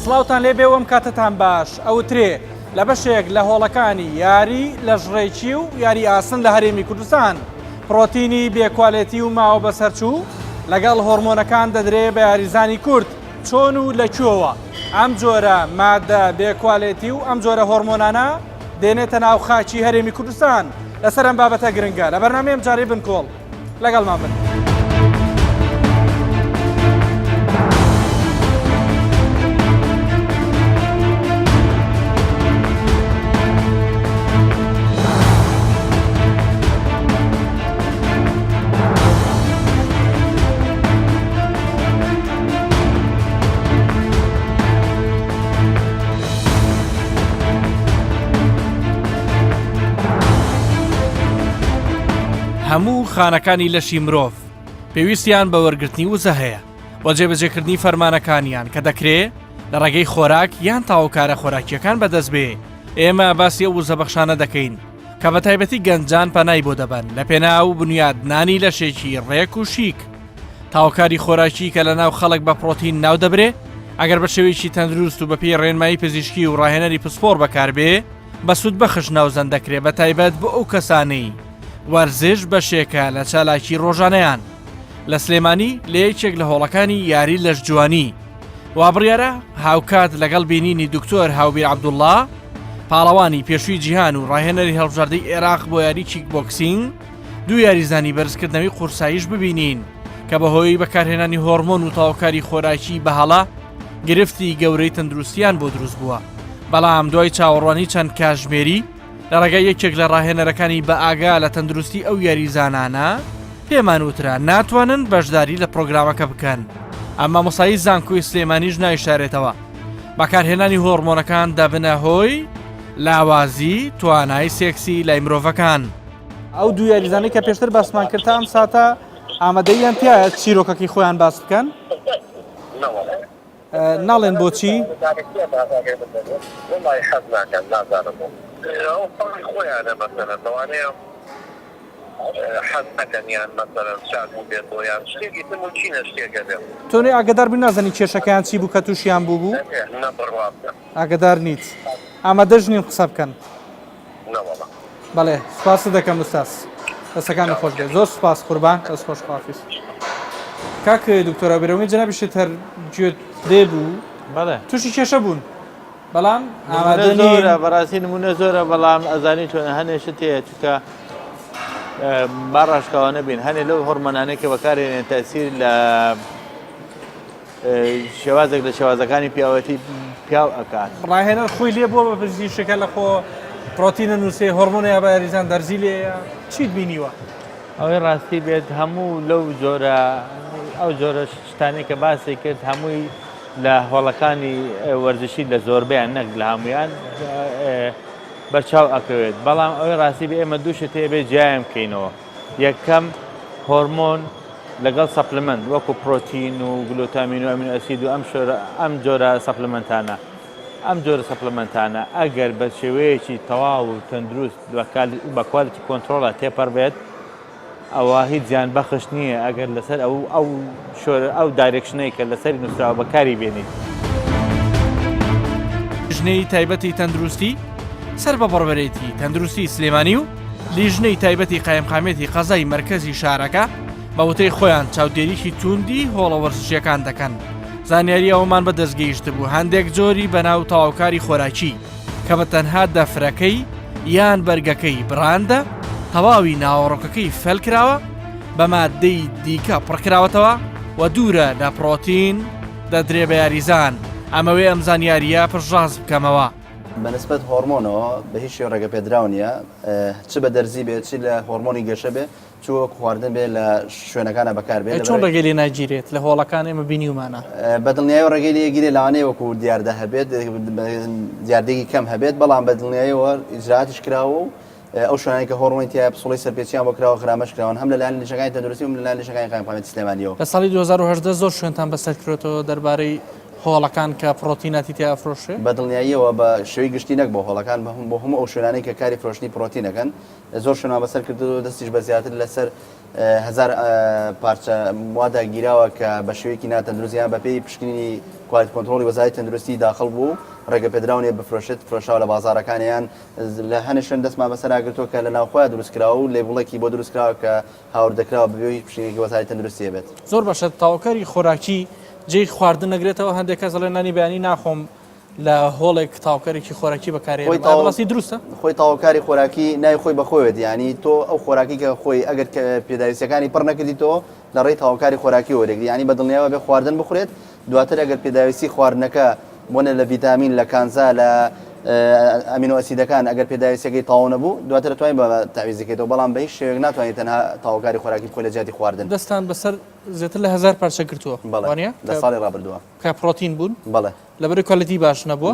سڵاوتان لێ بێ و ئەم کاتەتان باش. ئەوترێ لە بەشێک لە هۆڵەکانی یاری لەشڕێکی و یاری ئاسن لە هەرێمی کوردستان پڕۆتینی بێ کوالێتی و ماوە بەسەرچوو لەگەڵ هۆرمۆنەکان دەدرێ بە یاریزانی کورد چۆن و لە کوێوە ئەم جۆرە مادە بێ کوالێتی و ئەم جۆرە هۆرمۆنانە دێنێتە ناو خاکی هەرێمی کوردستان لەسەر ئەم بابەتە گرنگە لە بەرنامەی ئەمجارەی بنکۆڵ لەگەڵمان بن. هەموو خانەکانی لەشی مرۆڤ پێویستیان بە وەرگرتنی وزە هەیە بۆ جێبەجێکردنی فەرمانەکانیان کە دەکرێ لە ڕێگەی خۆراک یان تاوکارە خۆراکیەکان بەدەست بێ ئێمە باسی ئەو وزەبەخشانە دەکەین کە بە تایبەتی گەنجان پەنای بۆ دەبەن لە پێناو بنیادنانی لەشێکی ڕێک و شیک تاوکاری خۆراکی کە لە ناو خەڵک بە پرۆتین ناو دەبرێ ئەگەر بە شێوەیەکی تەندروست و بەپێی ڕێنمایی پزیشکی و ڕاهێنەری پسپۆڕ بەکاربێ بە سوودبەخش ناوزەند دەکرێ بە تایبەت بۆ ئەو کەسانەی وەرزش بەشێکە لە چالاکی ڕۆژانەیان لە سلێمانی لە یەکێک لە هۆڵەکانی یاری لەشجوانی وا بڕیارە هاوکات لەگەڵ بینینی دکتۆر هاوبیر عەبدوڵڵا پاڵەوانی پێشووی جیهان و ڕاهێنەری هەڵبژاردەی عێراق بۆیاری کیک بۆکسینگ دوو یاریزانی بەرزکردنەوەی قورساییش ببینین کە بەهۆی بەکارهێنانی هۆرمۆن و تەواوکاری خۆراکی بە هەڵە گرفتی گەورەی تەندروستیان بۆ دروست بووە بەڵام دوای چاوەڕوانی چەند کاژمێری لە ڕێگای یەکێک لە ڕاهێنەرەکانی بە ئاگا لە تەندروستی ئەو یاریزانانە پێمان وترا ناتوانن بەشداری لە پرۆگرامەکە بکەن ئەم مامۆسایی زانکۆی سلێمانیش نایشارێتەوە بەکارهێنانی هۆرمۆنەکان دەبنە هۆی لاوازی توانای سێکسی لای مرۆڤەکان. ئەو دوو یاریزانەی کە پێشتر باسمان کرد تا ئەم ساتە ئامادەییان تیایە چیرۆکەکەی خۆیان باس بکەن؟ ناڵێن بۆچی؟ تۆ ئاگدار بووی نازانی کێشەکەیان چی بوو کە تووشیان بوو بوو؟ ئاگدار نیت ئامادەش نین قسە بکەن؟ بەڵێ سوپاست دەکەم ئوستاز دەستەکانت خۆش بێت زۆر سوپاس قوربان دەست خۆش خوافیز کاک دکتۆر ئەبرەوەی جەنابیشت هەر گوێت لێ بوو بەڵێ تووشی کێشە بوون بەڵام ئامادە زۆرە بەڕاستی نمونە زۆرە بەڵام ئەزانی چۆنە هەنێ شت هەیە چونکە با ڕاشکاوانە بین هەنێ لەو هۆرمۆنانەی کە بەکارێنێن تەسیر لە شێوازێک لە شێوازەکانی پیاوەتی پیاو ئەکات. ڕاهێنەر خۆی لێ بووە بە پزیشکەکە لە خۆ پرۆتینە نووسێ هۆرمۆنە یا بە یاریزان دەرزی لێیە چیت بینیوە؟ ئەوەی ڕاستی بێت هەموو لەو جۆرە ئەو جۆرە شتانەی کە باسی کرد هەمووی لە هۆڵەکانی وەرزشی لە زۆربیان نەک لە هەمویان بەرچاو ئەکەوێت بەڵام ئەوەی ڕاستی بێ ئێمە دوو شت هەیە بێ جیایان بکەینەوە یەکەم هۆرمۆن لەگەڵ supplement وەکو پرۆتین و گلوتامین و amino acid و ئەم شۆرە ئەم جۆرە supplement انە ئەم جۆرە supplement انە ئەگەر بە شێوەیەکی تەواو و تەندروست بە quality control ە تێپەڕ بێت ئەوە هیچ زیان بەخش نییە ئەگەر لەسەر ئەو ئەو شۆرە ئەو direction ەی کە لەسەری نووسراوە بەکاری بێنیت. لیژنەی تایبەتی تەندروستی سەر بە بەڕێوەبەرێتی تەندروستی سلێمانی و لیژنەی تایبەتی قایمقامیەتی قەزای مەرکەزی شارەکە بە وتەی خۆیان چاودێریی تووندی هۆڵە وەرزشیەکان دەکەن زانیاری ئەوەمان بەدەست گەیشتبوو هەندێک جۆری بەناو تەواوکاری خۆراکی کە بە تەنها دەفرەکەی یان بەرگەکەی بڕاندە تەواوی ناوەڕۆکەکەی فەل کراوە بە مادەی دیکە پڕکراوەتەوە و دوورە لە پڕۆتین دەدرێ بە یاریزان ئەمەوێ ئەم زانیاریە پشتڕاست بکەمەوە. بە نسبەت هۆڕمۆنەوە بە هیچ شێوە ڕێگە پێدراو نییە چ بە دەرزی بێت چ لە هۆڕمۆنی گەشە بێ چ وەک خواردن بێ لە شوێنەکانە بەکار بێ چۆن ڕێگەی لێ ناگیرێت لە هۆڵەکان ئێمە بینیومانە بە دڵنیایەوە ڕێگەی لێ گیرێ لەوانەیە وەکو دیاردە هەبێت دیاردەیەکی کەم هەبێت بەڵام بە دڵنیایەوە ئیجراتیش کراوە و ئەو شوێنانەی کە هۆڕمۆنی تیایە پسوڵەی سەرپێچیان بۆ کراوە غرامەش کراون هەم لەلایەن لیژنەکانی تەندروستی و هەم لەلایەن لیژنەکانی قایمقامیەتی سلێمانیەوە. لە ساڵی 2018 زۆر شوێنتان بەسەر کرۆتەوە دەربارەی. هۆڵەکان کە پڕۆتیناتی تیا ئەفرۆشرێ؟ بە دڵنیاییەوە بە شێوەی گشتی نەک بۆ هۆڵەکان بۆ هەموو ئەو شوێنانەی کە کاری فرۆشتنی پڕۆتین ئەکەن زۆر شوێنمان بەسەر کردووە دەستیش بە زیاتر لەسەر هەزار پارچە موادا گیراوە کە بە شێوەیەکی ناتەندروست یان بەپێی پشکنینی quality control ی وەزارەتی تەندروستی داخڵ بوو و ڕێگەپێدراو نییە بفرۆشێت فرۆشراوە لە بازاڕەکان یان لە هەنێ شوێن دەستمان بەسەرا گرتووە کە لە ناوخۆیان دروست کراوە و label ێکی بۆ دروست کراوە کە هاوردەکراوە بەبێ هیچ پشکنینێکی وەزارەتی تەندروستی هەبێت. زۆر باشە تەواوکەری خۆراکی جێی خواردن نەگرێتەوە هەندێک کەس دەڵێن نانی بەیانی ناخۆم لە هۆڵێک تاوکەرێکی خۆراکی بەکارێ بەڕاستی دروستە؟ خۆی تاوکاری خۆراکی ناوی خۆی بەخۆێت ینی تۆ ئەو خۆراکی کە خۆی ئەگەر پێداویستەکانی پڕ نەکردی تۆ لە ڕێی تاوکاری خۆراکی وەرەگری ینی بە دڵنیاوە بێ خواردن بخورێت دواتر ئەگەر پێداویستی خواردنەکە بۆنە لە ڤیتامین لە کانزا لە amino acid ەکان ئەگەر پێداویستەکەی تەواو نەبوو دواتر توانین بە تەعویزەکەیتەوە بەڵام بە هیچ شێوەیەک ناتوانێت تەنها تاوکاری خۆراکی بخۆی لە جیاتی خواردن. دەستان بەسەر زیاتر لە هەزار پارچە گرتووە وانە؟ لە ساڵی ڕابردووە کە پڕۆتین بوون؟ بەڵێ. لەبەرئەوەی quality باش نەبووە؟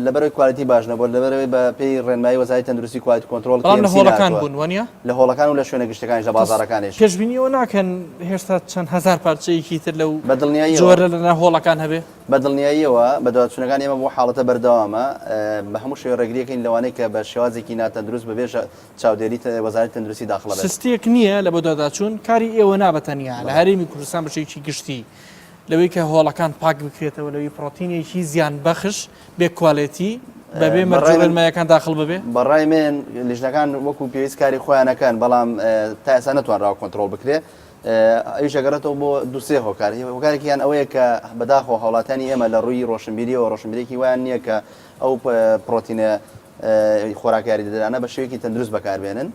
لەبەرئەوەی quality باش نەبووە، لەبەرئەوەی بە پێی ڕێنمایی وەزارەتی تەندروستی quality control بەڵام لە هۆڵەکان بوون وانیە؟ لە هۆڵەکان و لە شوێنە گشتەکانیش لە بازاڕەکانیش. پێشبینی ئەوە ناکەن هێشتا چەند هەزار پارچەیەکی تر لەو بە دڵنیاییەوە جۆرە لە ناو هۆڵەکان هەبێ؟ بە دڵنیاییەوە بەدواداچوونەکانی ئێمە بۆ حاڵەتە بەردەوامە، بە هەموو شێوەیەک ڕێگرییەکەین لەوانەی کە بە شێوازێکی ناتەندروست بەبێ چاودێری وەزارەتی تەندروستی داخڵە بێت. سستییەک نییە لە بەدواداچوون، کاری ئێوە نا بە تەنیا، لە هەرێمی کوردستان بە شێوەیەکی گشتی لەوەی کە هۆڵەکان پاک بکرێتەوە لەوەی پڕۆتینێکی زیان بەخش بێ quality بەبێ مەرج و ڕێنمایەکان داخڵ ببێ؟ بەڕای من لیژنەکان وەکو پێویست کاری خۆیان ئەکەن بەڵام تا ئێستا نەتوانراوە کۆنترۆڵ بکرێ ئەویش ئەگەڕێتەوە بۆ دوو سێ هۆکار هۆکارێکیان ئەوەیە کە بەداخەوە هاوڵاتیانی ئێمە لە ڕووی ڕۆشنبیریەوە ڕۆشنبیرێکی وایان نییە کە ئەو پڕۆتینە خۆراکە یاریدەدەرانە بە شێوەیەکی تەندروست بەکاربێنن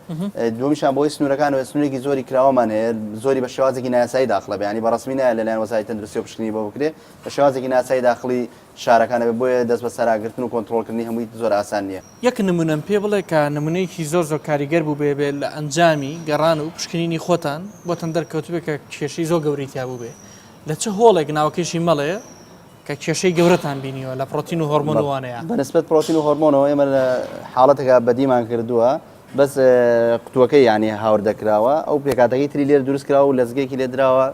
دووەمیشان بۆی سنوورەکان و سنوورێکی زۆری کراوەمان هەیە زۆری بە شێوازێکی نایاسایی داخڵە بێ ینی بە ڕەسمی نایە لەلایەن وەزارەتی تەندروستی و پشکنینی بۆ بکرێ بە شێوازێکی ناسایی داخڵی شارەکانە بێ بۆیە دەست بە سەراگرتن و کۆنترۆڵکردنی هەمووی زۆر ئاسان نییە. یەک نمونەم پێ بڵێ کە نمونەیەکی زۆر زۆر کاریگەر بووبێ بێ لە ئەنجامی گەڕان و پشکنینی خۆتان بۆتان دەرکەوتبێ کە کێشەی زۆر گەورەی تیا بووبێ لە چ هۆڵێک ناوەکەیشی مەڵێ کە کێشەی گەورەتان بینیوە لە پڕۆتین و هۆرمۆن و وانەیە؟ بە نسبەت پڕۆتین و هۆرمۆنەوە ئێمە لە حاڵەتێکا بەدیمان کردووە بەس قوتووەکەی یانی هاوردە کراوە ئەو پێکهاتەکەی تری لێر دروست کراوە و لەزگێکی لێ دراوە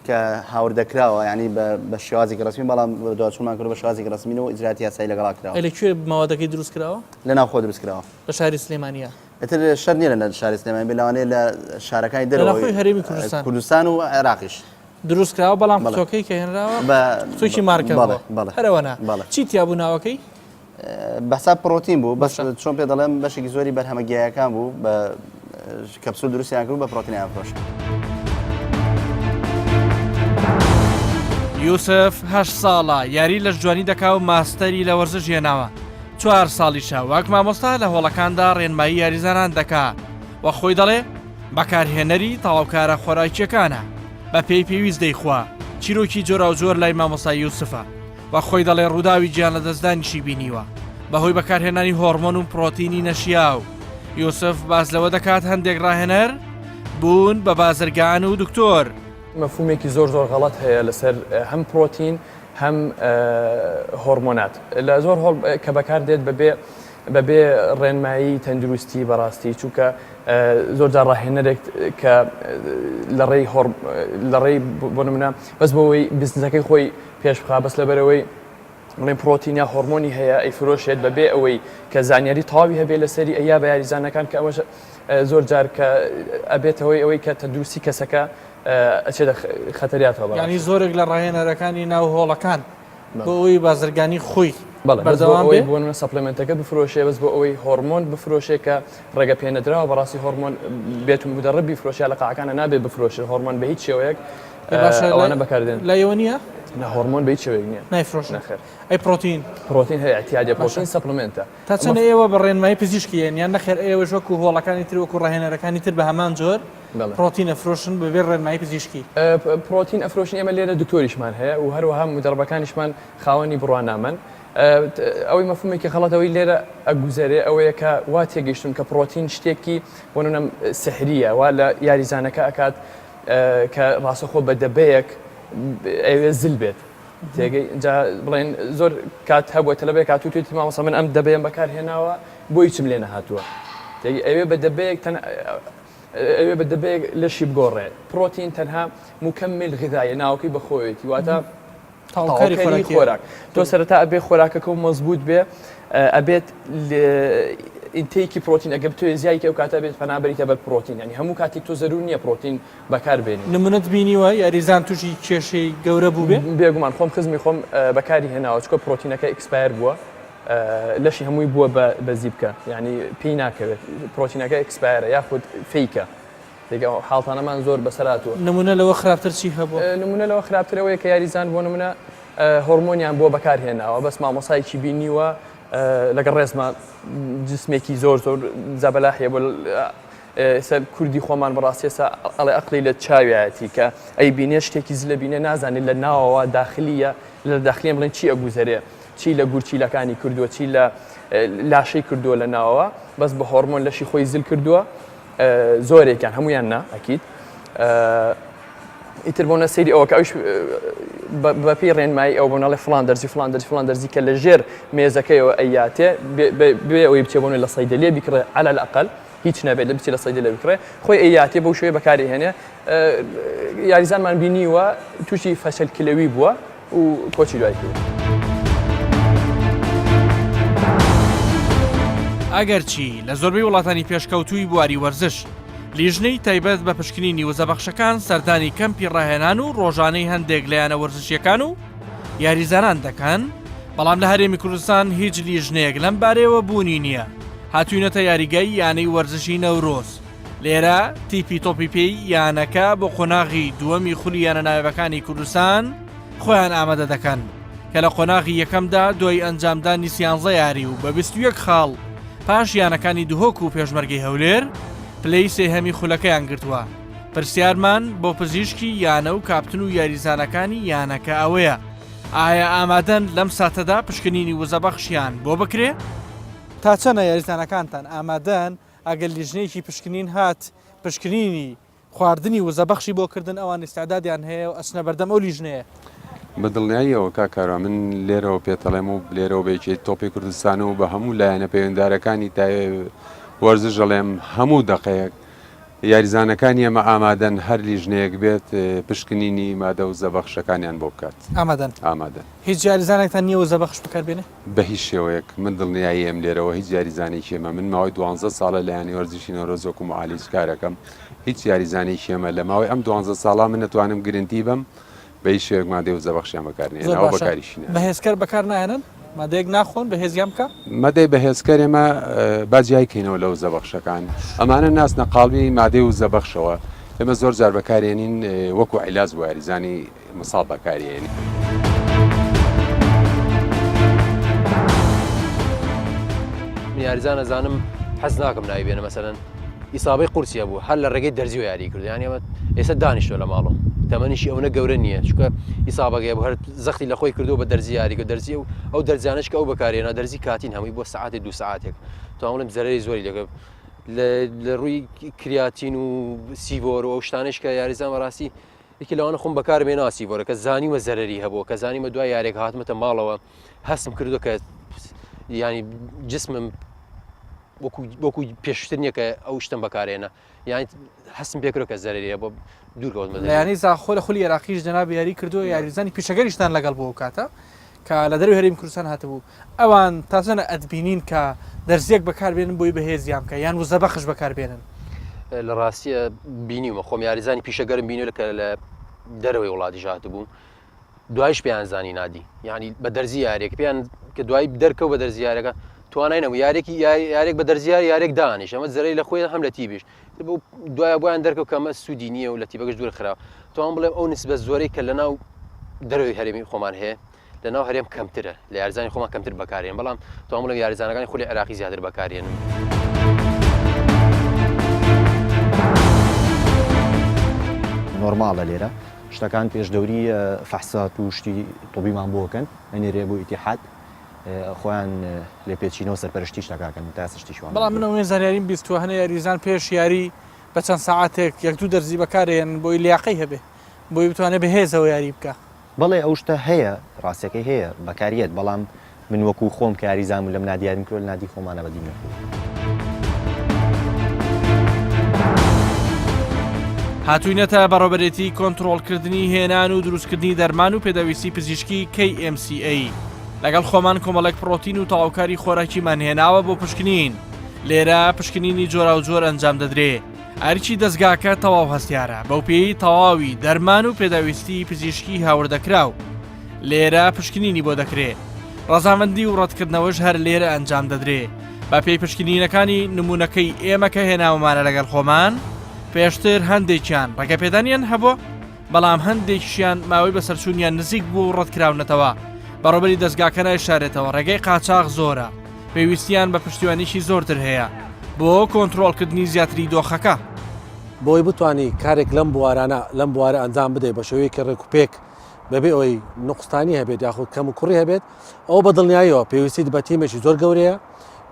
کە هاوردە کراوە یانی بە شێوازێکی ڕەسمی بەڵام بەدواچوونمان کردووە بە شێوازێکی ڕەسمی و ئیجرائاتی یاسایی لەگەڵا کراوە. ئەی لە کوێ مەوادەکەی دروست کراوە؟ لە ناوخۆ دروست کراوە. لە شاری سلێمانییە؟ ئیتر شەرت نییە لە شاری سلێمانی بێ لەوانەیە لە شارەکانی دەرەوەی لە ناوخۆی هەرێمی کوردستان کوردستان و عێراقیش. دروست کراوە بەڵام قوتۆکەی کە هێنراوە قوتۆکی مارکە بووە هەرەوە نا چی تیا بوو ناوەکەی؟ بەحساب پڕۆتین بوو بەس چۆن پێ دەڵێم بەشێکی زۆری بەرهەمە گیایەکان بوو بە کەپسول دروستیان کرد بە پڕۆتینیان فرۆشت. یوسف هەشت ساڵە یاری لەشجوانی دەکا و ماستەری لە وەرزش هێناوە، چوار ساڵیشە وەک مامۆستا لە هۆڵەکاندا ڕێنمایی یاریزانان دەکا و خۆی دەڵێ بەکارهێنەری تەواوکارە خۆراکییەکانە، بەپێی پێویست دەیخوا، چیرۆکی جۆراوجۆر لای مامۆستا یوسفە، وەک خۆی دەڵێ ڕووداوی گیانلەدەستدانیشی بینیوە بەهۆی بەکارهێنانی هۆڕمۆن و پڕۆتینی نەشیاو. یوسف باس لەوە دەکات هەندێک ڕاهێنەر بوون بە بازرگان و دکتۆر. مەفهومێکی زۆر زۆر غەڵەت هەیە لەسەر هەم پرۆتین هەم هۆرمۆنات لە زۆر هۆڵ کە بەکار دێت بەبێ بەبێ ڕێنمایی تەندروستی بەڕاستی چونکە زۆر جار ڕاهێنەرێک کە لە ڕێی هۆر لە ڕێی بۆ نمونە بەس بۆ ئەوەی بزنسەکەی خۆی پێش بخا بەس لەبەرەوەی بڵێن پرۆتین یا هۆرمۆنی هەیە ئەیفرۆشێت بەبێ ئەوەی کە زانیاری تەواوی هەبێ لەسەری ئەیا بە یاریزانەکان کە ئەوەش زۆر جار کە ئەبێتەوەی ئەوەی کە تەندروستی کەسەکە ئەچێتە خەتەریاتەوە بەڕاستی. یانی زۆرێک لە ڕاهێنەرەکانی ناو هۆڵەکان بۆ ئەوەی بازرگانی خۆی بەڵێ بەس بۆ ئەوەی بۆ نمونە supplement ەکە بفرۆشێ بەس بۆ ئەوەی هۆرمۆن بفرۆشێ کە ڕێگە پێنەدراوە بەڕاستی هۆرمۆن بێت و مدەڕب بیفرۆشێ لە قاعەکانە نابێت بفرۆشێ هۆرمۆن بە هیچ شێوەیەک باشە ئەوانە بەکاردێن لای ئێوە نییە؟ نا هۆرمۆن بە هیچ شێوەیەک نییە. نایفرۆشن؟ نەخێر. ئەی پرۆتین؟ پرۆتین هەیە ئیعتیادیە پرۆتین supplement ە. تا چەندە ئێوە بە ڕێنمایی پزیشکی یەن یان نەخێر ئێوەش وەکو هۆڵەکانی تر وەکو ڕاهێنەرەکانی تر بە هەمان جۆر پرۆتین ئەفرۆشن بەبێ ڕێنمایی پزیشکی؟ پرۆتین ئەفرۆشین ئێمە لێرە دکتۆریشمان هەیە و هەروەها مدەڕبەکانیشمان خاوەنی بڕوانامەن. ئەوەی مەفهومێکی غەڵەت ئەوەی لێرە ئەگوزەرێ ئەوەیە کە وا تێگەیشتون کە پرۆتین شتێکی بۆ نمونە سحریە وا لە یاریزانەکە ئەکات کە ڕاستەخۆ بە دەبەیەک ئەوێ زل بێت تێگەی جا بڵێن زۆر کات هەبووە تەلەبەیەک هاتوو توێتی مامۆستا من ئەم دەبەیەم بەکار هێناوە بۆ هیچم لێ نەهاتووە تێگەی ئەوێ بە دەبەیەک تەن ئەوێ بە دەبەیەک لەشی بگۆڕێ پرۆتین تەنها مکمل غذایە ناوەکەی بەخۆیەتی واتە. تەواوکەری خۆراک تۆ سەرەتا ئەبێ خۆراکەکە و مەزبوط بێ ئەبێت intake ی پرۆتین ئەگە بتوێ زیایکە ئەو کاتە بێت پەنابەریتە بەر پرۆتین ینی هەموو کاتێک تۆ زەرور نییە پرۆتین بەکار بێنی. نمونەت بینیوە یاریزان توشی کێشەی گەورە بووبێ؟ بێگومان خۆم خزمی خۆم بەکاری هێناوە چکە پرۆتینەکە expire بووە لەشی هەمووی بووە بە زیبکە یعنی پێی ناکەوێت پرۆتینەکە expire ە یاخود fake ە دیگە ئەو حاڵتانەمان زۆر بەسەر هاتووە. نمونە لەوە خراپتر چی هەبووە؟ نمونە لەوە خراپتر ئەوەیە کە یاریزان بۆ نمونە هۆرمۆنیان بۆ بەکار هێناوە بەس مامۆسایکی بینیوە لەگەڵ ڕێزما جسمێکی زۆر زۆر زەبەلاحیە بۆ ئێستا کوردی خۆمان بەڕاستی ئێستا ئەڵێ ئەقلی لە چاویایەتی کە ئەی بینێ شتێکی زلە بینێ نازانێت لە ناوەوە داخلیە لە داخلیان بڵێن چی ئەگوزەرێ چی لە گورچیلەکانی کردووە چی لە لاشەی کردووە لە ناوەوە بەس بە هۆرمۆن لەشی خۆی زل کردووە زۆرێکیان هەمویان نا ئەکید ئیتر بۆ نەسەیری ئەوە کە ئەوش بەپی ڕێنمایی ئەو بۆ ناڵێ فلان دەرزی فلان دەرزی فلان دەرزی کە لە ژێر مێزەکەیەوە ئەیاتێ بێ ئەوەی بچێ بۆنە لە سەیدەلیە بیکڕێ على الأقل هیچ نەبێت لە بچێ لە سەیدەلیە بکڕێ خۆی ئەیاتێ بەو شوێ بەکاری هێنێ یاریزانمان بینیوە تووشی فەشەل کلەوی بووە و کۆچی دوای کرد. ئەگەرچی لە زۆربەی وڵاتانی پێشکەوتووی بواری وەرزش، لیژنەی تایبەت بە پشکنینی وزەبەخشەکان سەردانی کەمپی ڕاهێنان و ڕۆژانەی هەندێک لە یانە وەرزشیەکان و یاریزانان دەکەن، بەڵام لە هەرێمی کوردستان هیچ لیژنەیەک لەم بارەیەوە بوونی نییە، هاتووینەتە یاریگای یانەی وەرزشی نەورۆز، لێرە تیپی تۆپی پێی یانەکە بۆ قۆناغی دووەمی خولی یانە نایابەکانی کوردستان خۆیان ئامادە دەکەن کە لە قۆناغی یەکەمدا دوای ئەنجامدانی سیانزە یاری و بە 21 خاڵ پاش یانەکانی دهۆک و پێشمەرگەی هەولێر پلەی سێهەمی خولەکەیان گرتووە پرسیارمان بۆ پزیشکی یانە و کاپتن و یاریزانەکانی یانەکە ئەوەیە ئایا ئامادەن لەم ساتەدا پشکنینی وزەبەخشیان بۆ بکرێ؟ تا چەنە یاریزانەکانتان ئامادەن ئەگەر لیژنەیەکی پشکنین هات پشکنینی خواردنی وزەبەخشی بۆ کردن ئەوان ئیستعدادیان هەیە و ئەچنە بەردەم ئەو لیژنەیە. بە دڵنیاییەوە کاک کاروان من لێرەوە پێتەڵێم و لێرەوە بە یەکێتی تۆپی کوردستان و بە هەموو لایەنە پەیوەندارەکانی وەرزش ئەڵێم هەموو دەقەیەک یاریزانەکانی ئێمە ئامادەن هەر لیژنەیەک بێت پشکنینی مادە وزەبەخشەکانیان بۆ بکات. ئامادەن. ئامادەن. هیچ یاریزانێکتان نییە وزەبەخش بەکار بێنێ؟ بە هیچ شێوەیەک من دڵنیاییم لێرەوە هیچ یاریزانێکی ئێمە من ماوەی دوانزە ساڵە لە یانەی وەرزشی نەورۆز وەکو معالیج کارەکەم هیچ یاریزانێکی ئێمە لە ماوەی ئەم دوانزە ساڵە من نەتوانم گرنتی بەم بە هیچ شێوەیەک مادەی وزەبەخشیان بەکار زۆر نەهێناوە باشە بەکاریشی ناهێنن. بەهێزکەر بەکار ناهێنن؟ مادەیەک ناخۆن بەهێزیان بکا؟ مادەی بەهێزکەر ئێمە با جیای کەینەوە لە وزەبەخشەکان ئەمانە ناسنە قاڵبی مادەی وزەبەخشەوە ئێمە زۆر جار بەکارێنین وەکو عیلاج بۆ یاریزانی مساڵ بەکاریێنی. من یاریزان ئەزانم حەز ناکەم ناوی بێنە مەسەلەن ئیسابەی قورسی هەبوو هەر لە ڕێگەی دەرزیەوە یاری کرد یانی ئەمە ئێستا دانیشتوە لە ماڵەوە تەمەنیشی ئەونە گەورە نییە چونکە ئیسابەکەی هەبوو هەر زەختی لە خۆی کردو بە دەرزی یاری کرد دەرزی و ئەو دەرزیانەش کە ئەو بەکارێنا دەرزی کاتین هەمووی بۆ سەعاتێ دوو سەعاتێک توانم بڵێم زەرەری زۆری لەگە لە ڕووی کریاتین و سیڤۆر و ئەو شتانەش کە یاریزان بەڕاستی یەکێ لەوانە خۆم بەکارم هێنا سیڤۆرە کە زانیمە زەرەری هەبووە کە زانیمە دوای یارێک هاتمەتە ماڵەوە هەستم کردو کە ینی جسمم وەکو وەکو پێشتر نییە کە ئەو شتم بەکارێنە یان هەستم پێکرد کە زەرەریە بۆ دوور کەوتمە لە یانەی زاخۆ لە خولی عێراقیش جەنابی یاری کردووە یاریزانی پیشەگەریشتان لەگەڵ بوو ئەو کاتە کە لە دەروی هەرێمی کوردستان هاتبوو ئەوان تا چەنە ئەتبینین کە دەرزیەک بەکاربێنن بۆی بەهێزیان بکە یان وزەبەخش بەکاربێنن؟ لە ڕاستیە بینیومە خۆم یاریزانی پیشەگەرم بینیوە کە لە دەرەوەی وڵاتیش هاتبوو دوایش پێیان زانی نادی یعنی بە دەرزی یاریەک پێیان کە دوایی دەرکەوت بە دەرزی یارەکە توانای نەبوو یارێکی یارێک بە دەرزی یار یارێک دانیش ئەمە زەرەی لە خۆی هەم لە تیبیش دوایە بۆیان دەرکەوت کە ئەمە سوودی نییە و لە تیبەکەش دوور خرا توان بڵێم ئەو نسبە زۆرەی کە لە ناو دەرەوەی هەرێمی خۆمان هەیە لە ناو هەرێم کەمترە لە یاریزانی خۆمان کەمتر بەکارێن بەڵام توان بڵێم یاریزانەکانی خولی عێراقی زیاتر بەکارێنن. نۆرماڵە لێرە شتەکان پێش دەوری فەحسات و شتی طبیمان بۆ کەن ئەنێرێ بۆ ئیتیحاد خۆیان لێپێچینەوە سەرپەرشتی شتەکە کەن تا ئێستا شتێکی وام بەڵام من نەدیوە. ئەوەی زانیاریم بیستووە هەنێ یاریزان پێش یاری بە چەند سەعاتێک یەک دوو دەرزی بەکارێنن بۆی لیاقەی هەبێ بۆی بتوانێ بەهێزەوە یاری بکا. بەڵێ ئەو شتە هەیە ڕاستەکەی هەیە بەکاریەت بەڵام من وەکو خۆم کە یاریزان بووم لەم نادی یاریم کردوە لە نادی خۆمانە بەدیم نەکردوە. هاتووینەتە بەڕێوەبەرێتی کۆنتڕۆڵکردنی هێنان و دروستکردنی دەرمان و پێداویستی پزیشکی KMCA. لەگەڵ خۆمان کۆمەڵێک پڕۆتین و تەواوکاری خۆراکیمان هێناوە بۆ پشکنین. لێرە پشکنینی جۆراوجۆر ئەنجام دەدرێ. ئەرکی دەزگاکە تەواو هەستیارە، بەوپێیەی تەواوی دەرمان و پێداویستی پزیشکی هاوردەکراو لێرە پشکنینی بۆ دەکرێ. ڕەزامەندی و ڕەتکردنەوەش هەر لێرە ئەنجام دەدرێ. بەپێی پشکنینەکانی نموونەکەی ئێمە کە هێناومانە لەگەڵ خۆمان، پێشتر هەندێکیان ڕێگەپێدانیان هەبووە، بەڵام هەندێکیشیان ماوەی بەسەرچوونیان نزیک بووە و ڕەتکراونەتەوە. بەڕێوەبەری دەزگاکە نایشارێتەوە ڕێگەی قاچاخ زۆرە، پێویستیان بە پشتیوانیی زۆرتر هەیە بۆ کۆنترۆڵکردنی زیاتری دۆخەکە. بۆی بتوانی کارێک لەم بوارانە لەم بوارە ئەنجام بدەیت بە شێوەیەکی ڕێکوپێک بەبێ ئەوەی نوقستانی هەبێت یاخود کەم و کوڕی هەبێت ئەوە بە دڵنیاییەوە پێویستیت بە تیمێکی زۆر گەورەیە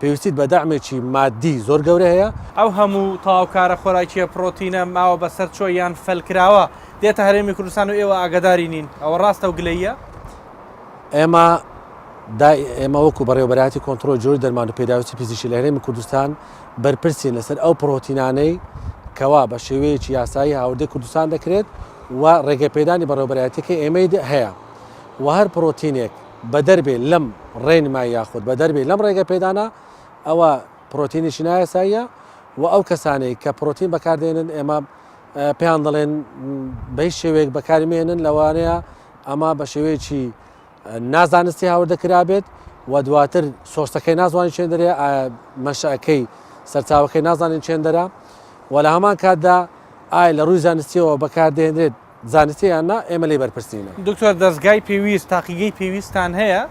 پێویستیت بە دەعمێکی مادی زۆر گەورە هەیە. ئەو هەموو تەواوکارە خۆراکییە پڕۆتینە ماوە بەسەر چۆ یان فەلکراوە دێتە هەرێمی کوردستان و ئێوە ئاگاداری نین، ئەوە ڕاستە و گلەییە؟ ئێمە دای ئێمە وەکو بەڕێوەبەرایەتی کۆنترۆڵی جۆری دەرمان و پێداویستی پزیشکی لە هەرێمی کوردستان بەرپرسین لەسەر ئەو پڕۆتینانەی کەوا بە شێوەیەکی یاسایی هاوردەی کوردستان دەکرێت و ڕێگەپێدانی بەڕێوەبەرایەتیەکەی ئێمەی هەیە و هەر پڕۆتینێک بەدەر بێ لەم ڕێنمایی یاخود بەدەر بێ لەم ڕێگەپێدانە ئەوە پڕۆتینێکی نایاساییە و ئەو کەسانەی کە پڕۆتین بەکاردێنن ئێمە پێیان دەڵێن بە هیچ شێوەیەک بەکاری مێنن لەوانەیە ئەمە بە شێوەیەکی نازانستی هاوردە کرابێت و دواتر سۆرسەکەی نازوانین چێندەرێ مەشەکەی سەرچاوەکەی نازانین چێندەرە و لە هەمان کاتدا ئایا لە ڕووی زانستیەوە بەکاردێنرێت زانستی یان نا ئێمە لێی بەرپرس نینە. دکتۆر دەزگای پێویست تاقیگەی پێویستتان هەیە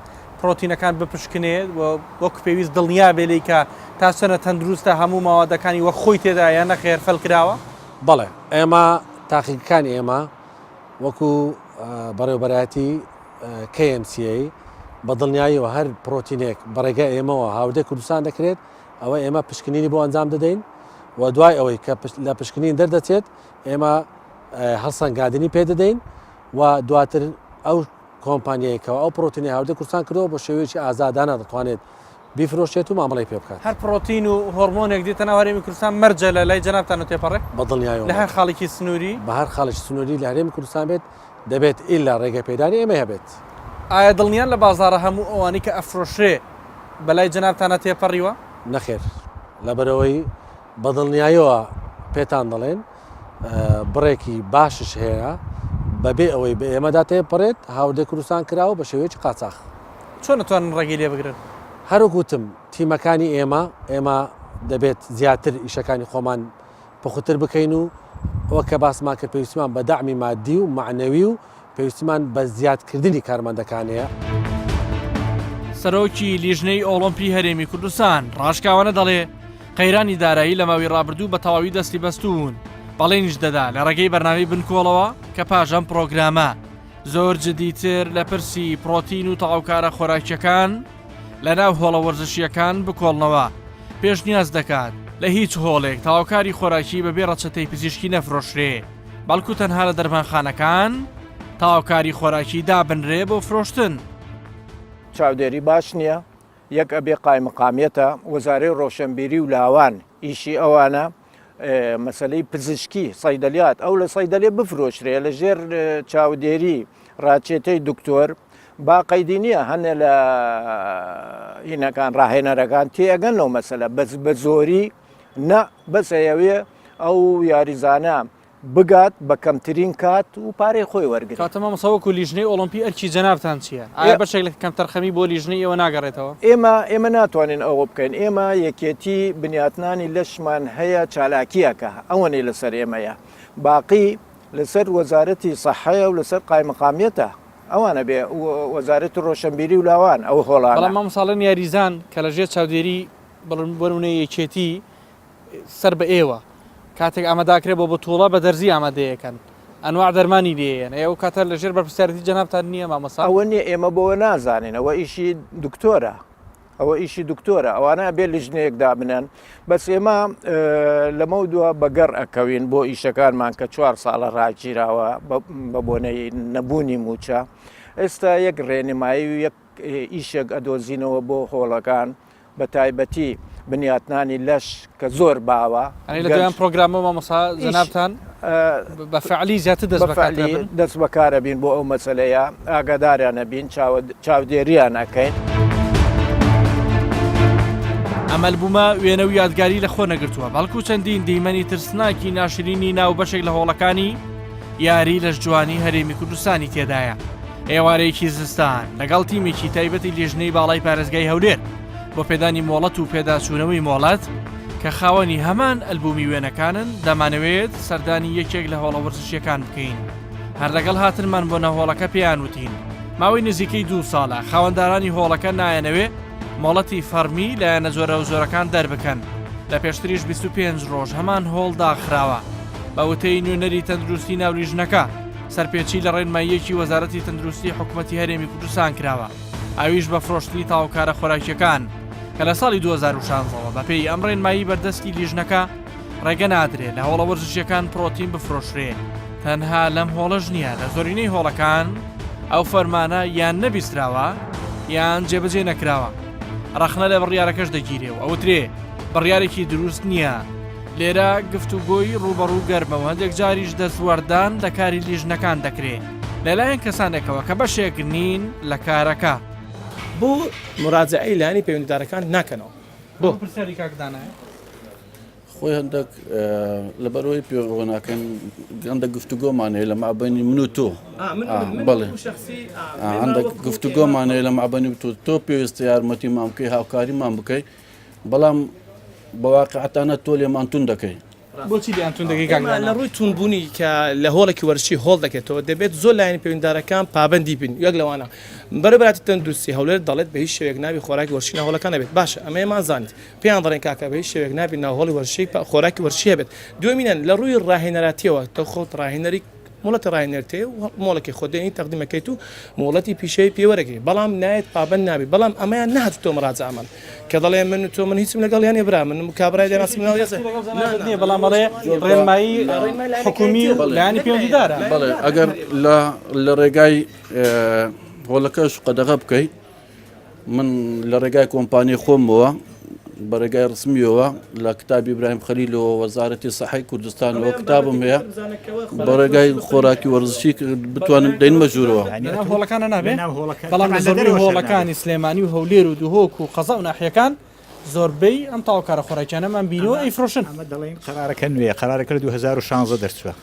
پرۆتینەکان بپشکنێت و وەک پێویست دڵنیا بێ لێی کە تا چەنە تەندروستە هەموو مەوادەکانی وەک خۆی تێدایە یان نەخێر فەل کراوە؟ بەڵێ ئێمە تاقیگەکانی ئێمە وەکو بەڕێوبەرایەتی KMCA بە دڵنیاییەوە هەر پرۆتینێک بە ڕێگای ئێمەوە هاوردەی کوردستان دەکرێت ئەوە ئێمە پشکنینی بۆ ئەنجام دەدەین و دوای ئەوەی کە لە پشکنین دەردەچێت ئێمە هەڵسەنگاندنی پێ دەدەین و دواتر ئەو کۆمپانیای کەەوە ئەو پرۆتینی هاوردەی کوردستان کردەوە بە شێوەیەکی ئازادانە دەتوانێت بیفرۆشێت و مامەڵەی پێ بکات. هەر پرۆتین و هۆرمۆنێک دێتە ناو هەرێمی کوردستان مەرجە لە لای جەنابتانەوە تێپەڕێ؟ بە دڵنیایەوە لە هەر خاڵێکی سنووری؟ بە هەر خاڵێکی سنووری لە هەرێمی کوردستان بێت دەبێت ئیلا ڕێگەپێدانی ئێمەی هەبێت. ئایا دڵنیان لە بازاڕە هەموو ئەوانەی کە ئەفرۆشرێ بە لای جەنابتانە تێپەڕیوە؟ نەخێر لەبەرئەوەی بە دڵنیایەوە پێتان دەڵێن بڕێکی باشش هەیە بەبێ ئەوەی بە ئێمەدا تێپەڕێت هاوردەی کوردستان کراوە بە شێوەیەکی قاچاخ. چۆن ئەتوانن ڕێگەی لێ بگرن؟ هەروەک وتم تیمەکانی ئێمە ئێمە دەبێت زیاتر ئیشەکانی خۆمان پوختتر بکەین و وەک کە باسمان کرد پێویستیمان بە دەعمی مادی و مەعنەوی و پێویستیمان بە زیادکردنی کارمەندەکان هەیە. سەرۆکی لیژنەی ئۆڵۆمپی هەرێمی کوردستان ڕاشکاوانە دەڵێ، قەیرانی دارایی لە ماوەی ڕابردوو بە تەواوی دەستی بەستوون، بەڵێنیش دەدا لە ڕێگەی بەرنامەی بنکۆڵەوە کە پاش ئەم پڕۆگرامە زۆر جدیتر لە پرسی پڕۆتین و تەواوکارە خۆراکیەکان لە ناو هۆڵە وەرزشیەکان بکۆڵنەوە، پێشنیاز دەکات لە هیچ هۆڵێک تەواوکاری خۆراکی بەبێ ڕەچەتەی پزیشکی نەفرۆشرێ، بەڵکو تەنها لە دەرمانخانەکان تەواوکاری خۆراکی دابنرێ بۆ فرۆشتن. چاودێری باش نییە، یەک ئەبێ قایمقامیەتە، وەزارەی ڕۆشەنبیری و لاوان ئیشی ئەوانە، مەسەلەی پزیشکی سەیدەلیات ئەو لە سەیدەلێ بفرۆشرێ لە ژێر چاودێری ڕاچێتەی دکتۆر با قەیدی نییە هەنێ لە هینەکان ڕاهێنەرەکان تێئەگەن لەو مەسەلە بەس بە زۆری نە بەس ئەیەوێ ئەو یاریزانە بگات بە کەمترین کات و پارەی خۆی وەرگرێت. کەواتە مامۆستا وەکو لیژنەی ئۆڵۆمپی ئەرکی جەنابتان چییە؟ ئایا بەشێک لە کەمتەرخەمی بۆ لیژنەی ئێوە ناگەڕێتەوە؟ ئێمە ئێمە ناتوانین ئەوە بکەین، ئێمە یەکێتی بنیاتنانی لەشمان هەیە چالاکییەکە ئەوەنەی لەسەر ئێمەیە، باقی لەسەر وەزارەتی سەحەیە و لەسەر قایمقامیەتە ئەوانە بێ وەزارەتی ڕۆشنبیری و لاوان ئەو هۆڵانە. بەڵام مامۆستا ئەڵێن یاریزان کە لەژێر چاودێری بڵێن بۆ نموونە یەکێتی سەر بە ئێوە کاتێک ئاماداکرێ بۆ بتوڵە بە دەرزی ئامادەیەکەن ئەنواع دەرمانی لێیەن ئەو کاتە لە ژێر بەرپرسیارەتی جەنابتان نییە مامۆستا؟ ئەوە نییە ئێمە بۆوە نازانین ئەوە ئیشی دکتۆرە ئەوە ئیشی دکتۆرە ئەوانە ئەبێ لیژنەیەک دابنێن بەس ئێمە لەمەو دووە بەگەڕ ئەکەوین بۆ ئیشەکانمان کە چوار ساڵە ڕاگیراوە بە بۆنەی نەبوونی موچە ئێستا یەک ڕێنمایی و یەک ئیشێک ئەدۆزینەوە بۆ هۆڵەکان بە تایبەتی. بنیاتنانی لەش کە زۆر باوە. یانی لە دوای ئەم پرۆگرامە مامۆستا جەنابتان بە فعلی زیاتر دەست بەکار دەبن؟ دەست بەکارە بین بۆ ئەو مەسەلەیە ئاگاداریان ئەبین چاودێریان ئەکەین. ئەم ئەلبومە وێنە و یادگاری لە خۆ نەگرتووە بەڵکو چەندین دیمەنی ترسناکی ناشرینی ناو بەشێک لە هۆڵەکانی یاری لەشجوانی هەرێمی کوردستانی تێدایە. ئێوارەیەکی زستان لەگەڵ تیمێکی تایبەتی لیژنەی باڵای پارێزگای هەولێر بۆ پێدانی مۆڵەت و پێداچوونەوەی مۆڵەت کە خاوەنی هەمان ئەلبومی وێنەکانن دەمانەوێت سەردانی یەکێک لە هۆڵە وەرزشیەکان بکەین هەر لەگەڵ هاتنمان بۆ نەهۆڵەکە پێیان وتین ماوەی نزیکەی دوو ساڵە خاوەندارانی هۆڵەکە نایەنەوێ مۆڵەتی فەڕمی لایەنە جۆراوجۆرەکان دەربکەن، لە پێشتریش 25 ڕۆژ هەمان هۆڵ داخراوە. بە وتەی نوێنەری تەندروستی ناو لیژنەکە، سەرپێچی لە ڕێنماییەکی وەزارەتی تەندروستی حکومەتی هەرێمی کوردستان کراوە، ئەویش بە فرۆشتنی تاوکارە خۆراکیەکان کە لە ساڵی 2016 ەوە بەپێی ئەم ڕێنمایی بەردەستی لیژنەکە ڕێگە نادرێ لە هۆڵە وەرزشیەکان پرۆتین بفرۆشرێ، تەنها لەم هۆڵەش نییە لە زۆرینەی هۆڵەکان ئەو فەرمانە یان نەبیستراوە یان جێبەجێ نەکراوە ڕەخنە لە بڕیارەکەش دەگیرێ و ئەوترێ بڕیارێکی دروست نییە لێرە گفتوگۆی ڕوبەڕوو گەرمە و هەندێک جاریش دەستوەردان لە کاری لیژنەکان دەکرێ لەلایەن کەسانێکەوە کە بەشێک نین لە کارەکە. بۆ مراجعەی لایەنی پەیوەندیدارەکان ناکەنەوە؟ بۆ پرسیاری کاک دانایە. خۆی هەندێک لەبەرەوەی پێ ناکەن هەندێک گفتوگۆمان هەیە لە مابینی من و تۆ بەڵێ هەندێک گفتوگۆمان هەیە لە مابینی تۆ تۆ پێویستە یارمەتیمان بکەی هاوکاریمان بکەی بەڵام بەواقعەتانە تۆ لێمان تون دەکەی. بۆچی لێیان تون دەکەی کاک دانا؟ لە ڕووی تونبوونی کە لە هۆڵێکی وەرزشی هۆڵ دەکرێتەوە دەبێت زۆر لایەنی پەیوەندیدارەکان پابەندی بن یەک لەوانە بەڕێوەبەرایەتی تەندروستی هەولێر دەڵێت بە هیچ شێوەیەک نابی خۆراکی وەرزشی ناو هۆڵەکان نەبێت باشە ئەمەیەمان زانیت پێیان دەڵێن کاکە بە هیچ شێوەیەک نابێت ناو هۆڵی وەرزشی خۆراکی وەرزشی هەبێت دووەمینیان لە ڕووی ڕاهێنەراتیەوە تۆ خۆت ڕاهێنەری مۆڵەتی ڕاهێنەرت هەیە و مۆڵەکی خۆت دێنی تەقدیمەکەیت و مۆڵەتی پیشەیی پێ وەرەگری بەڵام نایەت پابەند نابی بەڵام ئەمەیان نەهاتووتەوە مراجعەمان کە دەڵێ من و تۆ من هیچم لەگەڵیان نیە برا من کابرای دەناسم ناو یەسە نیە بەڵام ئەڵێ ڕێنمایی حکومی و لایەنی پەیوەندیدارە بەڵێ ئەگەر لە لە ڕێگای هۆڵەکەش قەدەغە بکەیت من لە ڕێگای کۆمپانیای خۆمەوە بە ڕێگای ڕسمیەوە لە کتابی ئیبراهیم خەلیلەوە وەزارەتی سەحی کوردستانەوە کتابم هەیە بە ڕێگای خۆراکی وەرزشی بتوانم دەینمە ژوورەوە لەناو هۆڵەکانە نابێ بەڵام لە زۆربەی هۆڵەکانی سلێمانی و هەولێر و دهۆک و قەزا و ناحیەکان زۆربەی ئەم تاوکارە خۆراکیانەمان بینەوە ئەیفرۆشن ئەمە دەڵێن قەرارەکە نوێ قەرارەکە لە 2016 دەرچووە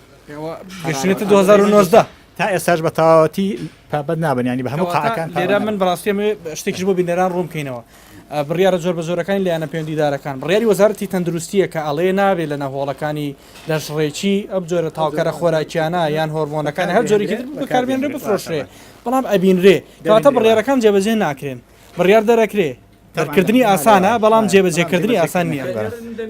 گەشتێتە 2019 تا ئێستاش بە تەواوەتی پابەند نابن یانی بە هەموو قاعەکان لێرە من بەڕاستی ئەمەوێ شتێکیش بۆ بینەران ڕوون بکەینەوە بڕیارە زۆر بە زۆرەکانی لایەنە پەیوەندیدارەکان بڕیاری وەزارەتی تەندروستیە کە ئەڵێ نابێ لە ناوهۆڵەکانی لەشڕێکی ئەم جۆرە تاوکەرە خۆراکیانە یان هۆرمۆنەکان هەر جۆرێکی تر بەکاربێنرێ بفرۆشرێ بەڵام ئەبینرێ کەواتە بڕیارەکان جێبەجێ ناکرێن بڕیار دەرەکرێ دەرکردنی ئاسانە بەڵام جێبەجێکردنی ئاسان نییە.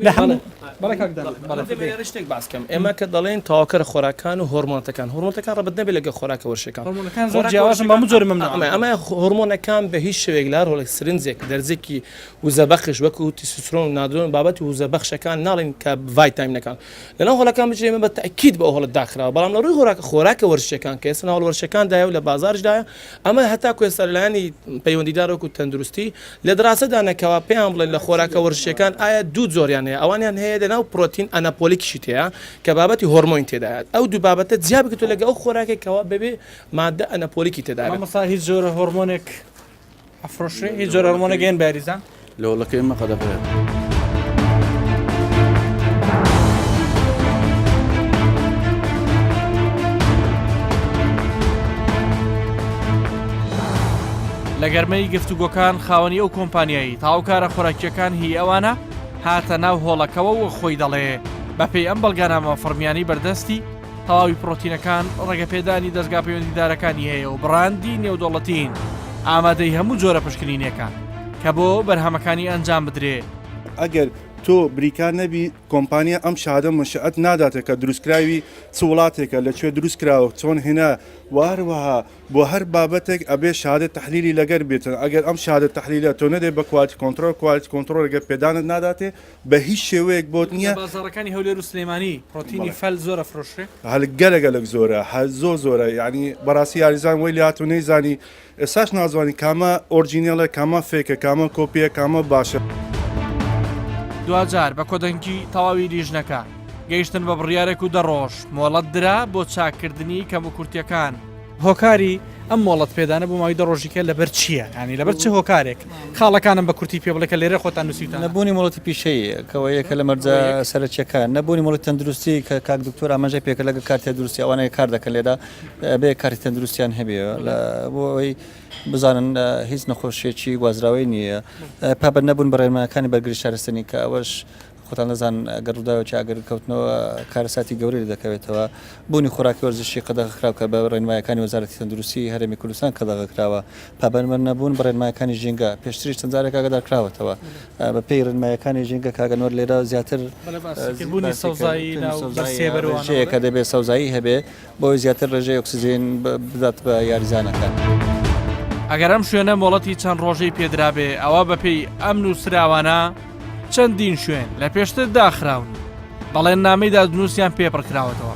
لە هەموو بەڵێ کاک دانا بەڵێ. دەمەوێت شتێک باس کەم ئێمە کە دەڵێین تەواوکەرە خۆراکان و هۆرمۆنەکان هۆرمۆنەکان ڕەبت نەبێت لەگەڵ خۆراکە وەرشەکان هۆرمۆنەکان زۆر جیاوازن بە هەموو جۆرە مەمنوعە. ئەمە ئەمە هۆرمۆنەکان بە هیچ شێوەیەک لە هەر هۆڵێک سرنجێک دەرزێکی وزەبەخش وەکو تیستۆسترۆن و نادرۆن بابەتی وزەبەخشەکان ناڵێن کە ڤایتامینەکان لەناو هۆڵەکان بچێت ئێمە بە تەئکید بە ئەو هۆڵە داخراوە بەڵام لە ڕووی خۆراکە خۆراکە وەرزشیەکان کە ئێستا ناو هۆڵە وەرزشیەکاندایە و لە بازاریشدایە ئەمە هەتاکو ئێستا لەلایەنی پەیوەندیدار وەکو تەندروستی لە دراسەدانە کەوا پێیان بڵێن لە خۆراکە وەرزشیەکان ئایا دوو جۆریان هەیە ئەوانیان هەیە لەناو پرۆتین anabolic یشی تێیە کە بابەتی هۆرمۆین تێدایە ئەو دوو بابەتە جیا بکرێتەوە لەگەڵ ئەو خۆراکێک کەوا بەبێ مادە anabolic ی تێدابێت. مامۆستا هیچ جۆرە هۆرمۆنێک ئەفرۆشرێ هیچ جۆرە هۆرمۆنێک هێن بە یاریزان؟ لە هۆڵەکەی ئێمە قەدەغەیە. لە گەرمەی گفتوگۆکان خاوەنی ئەو کۆمپانیایی تاوکارە خۆراکیەکان هی ئەوانە هاتە ناو هۆڵەکەوە و خۆی دەڵێ بەپێی ئەم بەڵگەنامە فەڕمیانەی بەردەستی تەواوی پرۆتینەکان ڕێگەپێدانی دەزگا پەیوەندیدارەکانی هەیە و بڕاندی نێودەوڵەتین ئامادەی هەموو جۆرە پشکنینێکە کە بۆ بەرهەمەکانی ئەنجام بدرێ. ئەگەر تۆ بریکار نەبی کۆمپانیا ئەم شەهادە منشئەت ناداتێ کە دروستکراوی چ وڵاتێکە لە کوێ دروست کراوە چۆن هێنا وە هەروەها بۆ هەر بابەتێک ئەبێ شەهادە تەحلیلی لەگەر بێتن ئەگەر ئەم شەهادە تەحلیلە تۆ نەدەی بە quality control quality control ڕێگە پێدانت ناداتێ بە هیچ شێوەیەک بۆت نییە. لە بازاڕەکانی هەولێر و سلێمانی پرۆتینی فەل زۆر ئەفرۆشرێ؟ هەل گەلە گەلەک زۆرە هە زۆر زۆرە یانی بەڕاستی یاریزان وەی لێهات و نەیزانی ئێستاش نازانی کامە original ە کامە fake ە کامە کۆپیە کامە باشە. دواجار بە کۆدەنگی تەواوی لیژنەکە گەیشتن بە بڕیارێک و دە ڕۆژ مۆڵەت درا بۆ چاککردنی کەموکورتیەکان. هۆکاری ئەم مۆڵەت پێدانە بۆ ماوەی دە ڕۆژیکە لەبەر چییە؟ یانی لەبەر چ هۆکارێک؟ خاڵەکانم بە کورتی پێ بڵێ کە لێرە خۆتان نووسیوتانە. نەبوونی مۆڵەتی پیشەیی کەەوە یەکە لە مەرجە سەرەکیەکان، نەبوونی مۆڵەتی تەندروستی کە کاک دکتۆر ئاماژەی پێکرد لەگەڵ کارتی تەندروستی ئەوانەی کار دەکەن لێرە بێ کارتی تەندروستیان هەبێ لە بۆ ئەوەی بزانن هیچ نەخۆشیەکی گوازراوەی نییە پابەند نەبوون بە ڕێنمایەکانی بەرگری شارستانی کە ئەوەش خۆتان دەزانن ئەگەر ڕووداوێکی ئاگر کەوتنەوە کارەساتی گەورەی لێ دەکەوێتەوە. بوونی خۆراکی وەرزشی قەدەغەکراو کە بە ڕێنمایەکانی وەزارەتی تەندروستی هەرێمی کوردستان قەدەغەکراوە. پابەند نەبوون بە ڕێنمایەکانی ژینگە، پێشتریش چەند جارێک ئاگادار کراوەتەوە. بە پێی ڕێنمایەکانی ژینگە کاک ئەنوەر لێرە زیاتر بوونی سەوزایی ناو بەر سێبەر و ڕێژەیە کە دەبێت سەوزایی هەبێ بۆ ئەوەی زیاتر ڕێژەی ئۆکسجین بدات بە یاریزانەکان. ئەگەر ئەم شوێنە مۆڵەتی چەند ڕۆژەی پێدرابێ ئەوا بەپێی ئەم نووسراوانە چەندین شوێن لە پێشتر داخراون و بەڵێننامەی دادنووسیان پێ پڕکراوەتەوە،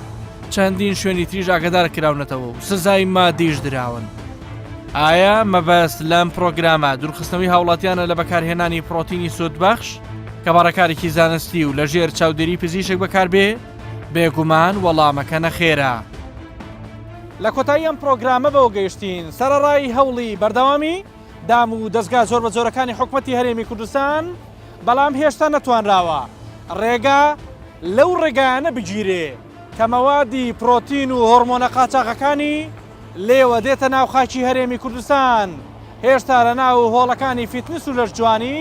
چەندین شوێنی تریش ئاگادار کراونەتەوە و سزای مادیش دراون. ئایا مەبەست لەم پرۆگرامە دوورخستنەوەی هاوڵاتیانە لە بەکارهێنانی پرۆتینی سوودبەخش کە بە ڕێکارێکی زانستی و لەژێر چاودێری پزیشک بەکاربێ؟ بێگومان وەڵامەکە نەخێرە. لە کۆتایی ئەم پرۆگرامە بەوە گەیشتین سەرەڕای هەوڵی بەردەوامی دام و دەزگا جۆربەجۆرەکانی حکومەتی هەرێمی کوردستان، بەڵام هێشتا نەتوانراوە ڕێگا لەو ڕێگایانە بگیرێ کە مەوادی پرۆتین و هۆرمۆنە قاچاغەکانی لێوە دێتە ناو خاکی هەرێمی کوردستان، هێشتا لە ناو هۆڵەکانی فیتنس و لەشجوانی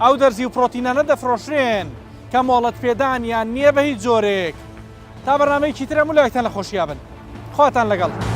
ئەو دەرزی و پرۆتینانە دەفرۆشرێن کە مۆڵەت پێدانیان نییە بە هیچ جۆرێک. تا بەرنامەیەکی تر هەموو لایەکتان لە خۆشیا بن. خواتان لەگەڵ.